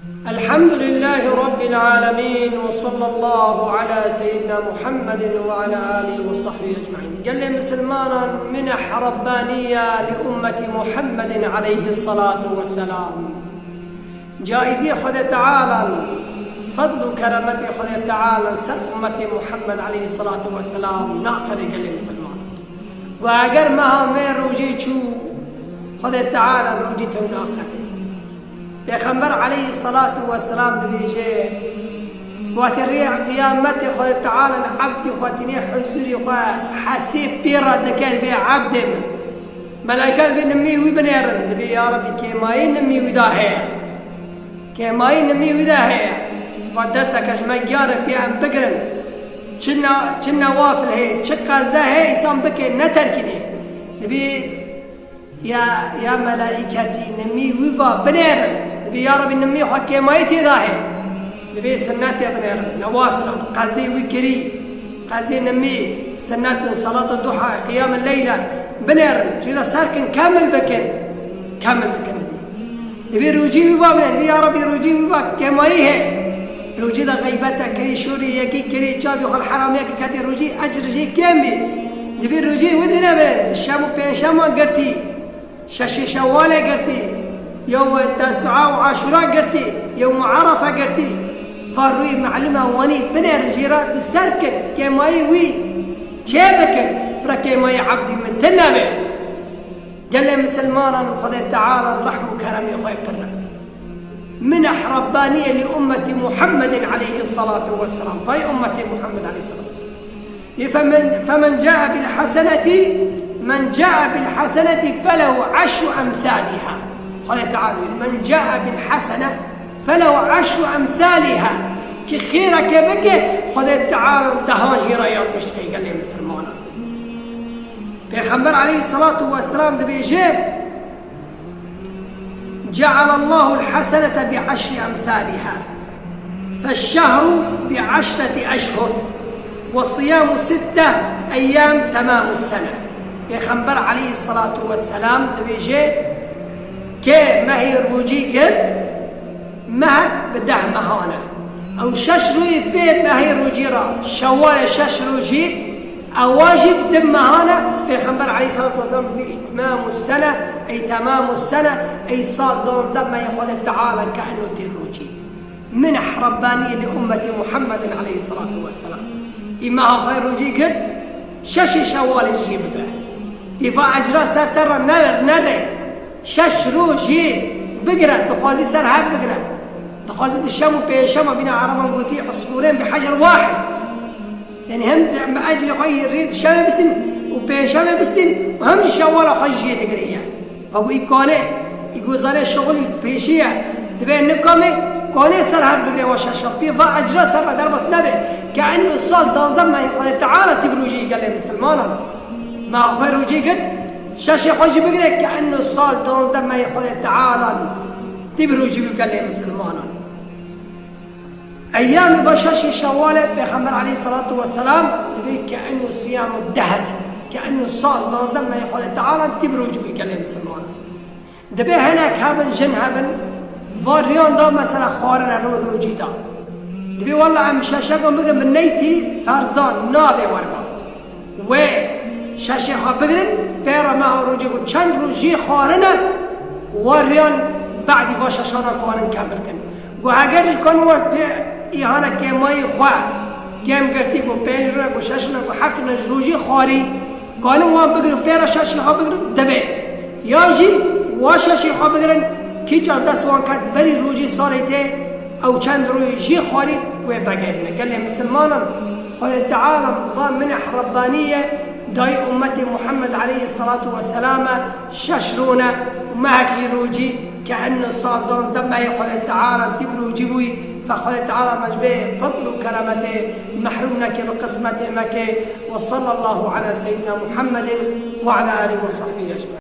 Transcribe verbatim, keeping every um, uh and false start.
الحمد لله رب العالمين، وصلى الله على سيدنا محمد وعلى آله وصحبه أجمعين. Gelê misilmanan, mineh Rabbaniye li ummeti Muhammedin aleyhissalatu vesselam. Caizî Xwedê Teala, fedl û keremetê Xwedê Teala ser ummeti Muhammed aleyhissalatu vesselam naqede gelê misilman. Got, eger meha me rojê çû, Xwedê Teala rojî te naxebê. Pêxember aleyhissalatu vesselam dibêje, wextê rê qiyametê Xwedê Teala ebdî xwe tînê huzûrî xwe hesê pê re dike, dibê ebdê min. Melaîke dibê nimî wî binêrin, dibê ya Rebî kêmayî nimî wî de heye. Kêmayî nimî wî de heye. Va derseke ji me giyare pê em bigirin. Çi ne-, çi newafil heye, çi qeze heye, însan bike, neterkînê. Dibê Ya, ya melaîketî, nimî wî va binêrin. Dibê ya Rebî nimî xwe kêmayî tê de heye. Dibê sinnetê binêrin. Newafilan, qezê wî kirî, qezê nimî, sinnetin, salata duha, qiyamul leyla binêrin. Cî de serkin, kemil bikin. Kemil bikin. Dibê rojî wî va binêrin. Dibê ya Rebî rojî wî va kêmayî heye. Rojî de xeybete kirî, şorî yekî kirî, çavî xwe li heramiyekî ketî, rojî ecr jê kêm bî. Dibê rojî wî dinebin, şem û pênşema girtî, şeşê şewalê girtî, yew tesua û aşura girtî, yew muarefe girtî. Va rûyê melûma wanî binêrin jê re, di ser kin, kêmayî wî çê bikin, bira kêmayî ebdî min tune be. Gelê misilmanan, Xwedê Teala rehm û keremê xwe pir e. Mineh Rabbaniye li ummeti Muhammedin aleyhissalatu vesselam. Vay ummeti Muhammed aleyhissalatu vesselam. Femen, femen caa bil haseneti, men caa bil haseneti felehu eşru emsaliha. Xwedê Teala, men caa bil hasene felehu eşru emsaliha. Ki xêreke bike, Xwedê Teala dehan jê re yazmiş dike gelê misilmanan. Pêxember aleyhissalatu vesselam dibêje, جعل الله الحسنة بعشر أمثالها، فالشهر بعشرة أشهر، وصيام ستة أيام تمام السنة. Pêxember aleyhissalatu vesselam dibêje, kê mehê rojî kir, mehek bi deh mehan e. Ew şeş rojî vê mehê rojî re, şewalê şeş rojî, ewa jî bi du mehan e. Pêxember aleyhissalatu vesselam dibê itmamu sene, ey temamu sene, ey sal danzdeh mehê Xwedê Teala ke eno tê rojî. Mineh Rabbaniye li ummeti Muhammedin aleyhissalatu vesselam. Î meha xwe rojî kir, şeşê şewalê jî bigire. Dê va ecra ser te re ne-, nere. Şeş rojê bigire, dixwazî ser hev bigire. Dixwazî di şem û pênşema bîna Ereban gotî, usfûrên bi hecer wahid. Yani hem di, em ecrê xwe yê rê di şevê bistîn û pênşemê bistîn û hem jî şewala xwe jê digire ye. Bavû î kane, î gozarê şixulî pêşî ye. Dibê nikame, kane ser hev bigire wa şeşa. Pê va ecra ser ve derbas nebe. Ke enno sal danzdeh mehê Xwedê Teala tî bi rojî gelê misilmanan. Ma xwe rojî kir, şeşê xwe jî bigire ke enno sal danzdeh mehê Xwedê Teala tî bi rojî gelê misilmanan. Eyyamê va şeşê şewalê Pêxember aleyhissalatu vesselam dibê ke enno siyamu dehr, ke enno sal danzdeh mehê Xwedê Teala tî bi rojî gelê misilmanan. Dibê hinek hebin, jin hebin, va riyan da mesela xwarine ro-, rojî da. Dibê wella em şeşekan bigrin bi neytî ferzan nabe werba. Wê şeşê xwe bigrin, pê re meha rojê ku çend rojî xwarine, wa riyan badî va şeşana karin kemil kin. Ku heger jî kan wa pê îhana kêmayî xwe kêm girtî ku pênc roj, ku şeş roj, ku heft roj rojî xwarî, Kanin wan bigrin, pê re şeşê xwe bigrin, dibe. Ya jî wa şeşê xwe bigrin, kîça dest wan ket berî rojî salê tê, ew çend rojî jî xwarî wê vegerîne. Gelê misilmanan, Xwedê Teala va mineh Rebbanî ye, dayê ummetê Muhammed aleyhissalatu vesselam e, şeş rûne û mehek jî rojî, ke enno sal danzdeh mehê Xwedê Teala tî bi rojî bûyî, fe Xwedê Teala me ji vê fedl û keremetê mehrûm neke, bi qismetê me ke. وصلى الله على سيدنا محمد وعلى آله وصحبه أجمعين.